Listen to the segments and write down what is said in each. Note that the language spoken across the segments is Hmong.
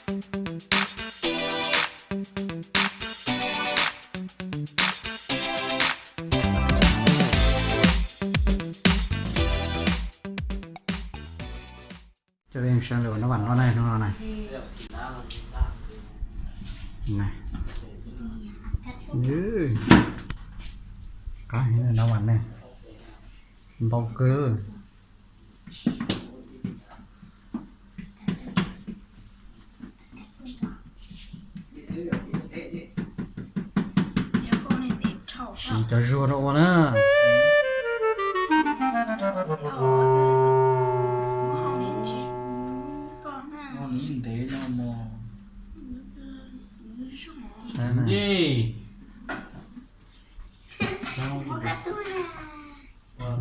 Coj peb saib lawv ua nab vam no na, hnub no na. Qab heev nab vam ne, ntau kawg. Siv cov zuag rau ua na.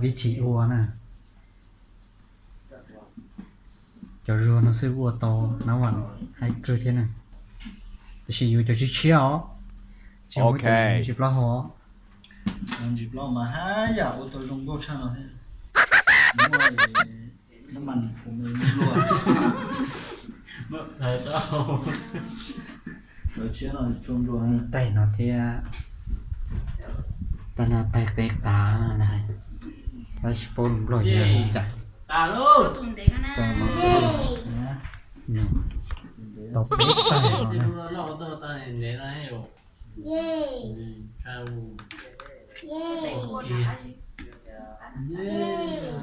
Vib thim ua na. Cov zuag no xwb ua tau nab vam haib kawg thiab na. Tiam sis yuav cov tshiab tshiab os, tsis muaj cov ntsis plaub hau. Ntsis plaub mas haj yam ua tau zoo nkauj tshaj no thiab. Nab mas pum me luaj. Cov tshiab no tsuas nplua tais no thiab. Tais no tais qe qav no na, tab sis paub nplog yog li cas. Tau peb tais no na.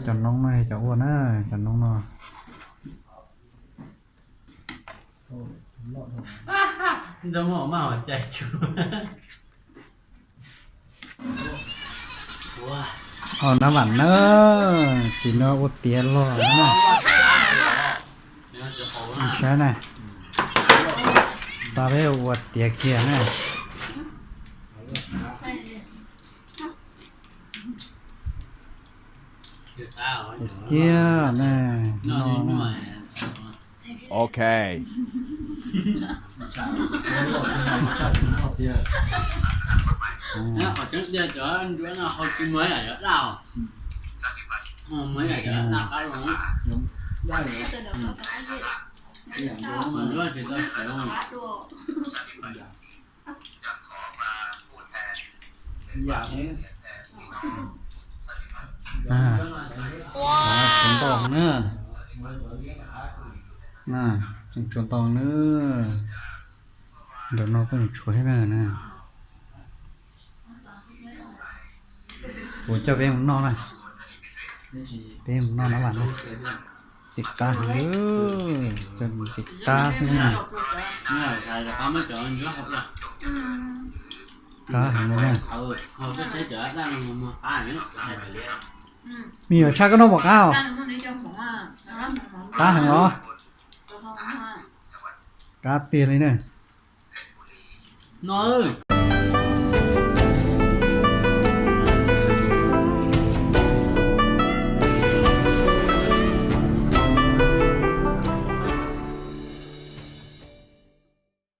Cov noob no yog cov ua na, cov noob no. Ntxoov maj maj cais tsuag. Au, nab vam na, tsis no ua tiav los na. Saib na, pab peb ua tiav kiag na. Tiag na, no na. Ok. Qhov tseeb tiag cov nruab no hau tsis muag ib yam cov daj os. Muag ib yam cov daj qab zoo. Nruab tsis tau siv. Tshuav ntau na. Tseem tshuav ntau na. Ntawm no kuj tshuav thiab na. Kuv coj peb mus noj na. Peb mus noj nab vam na. Ntxim qab heev, ntxim qab xwb na. Qab heev na. Me nyuam tshaj koj noj pom qab os? Qab heev os. Qab tiag li na. No,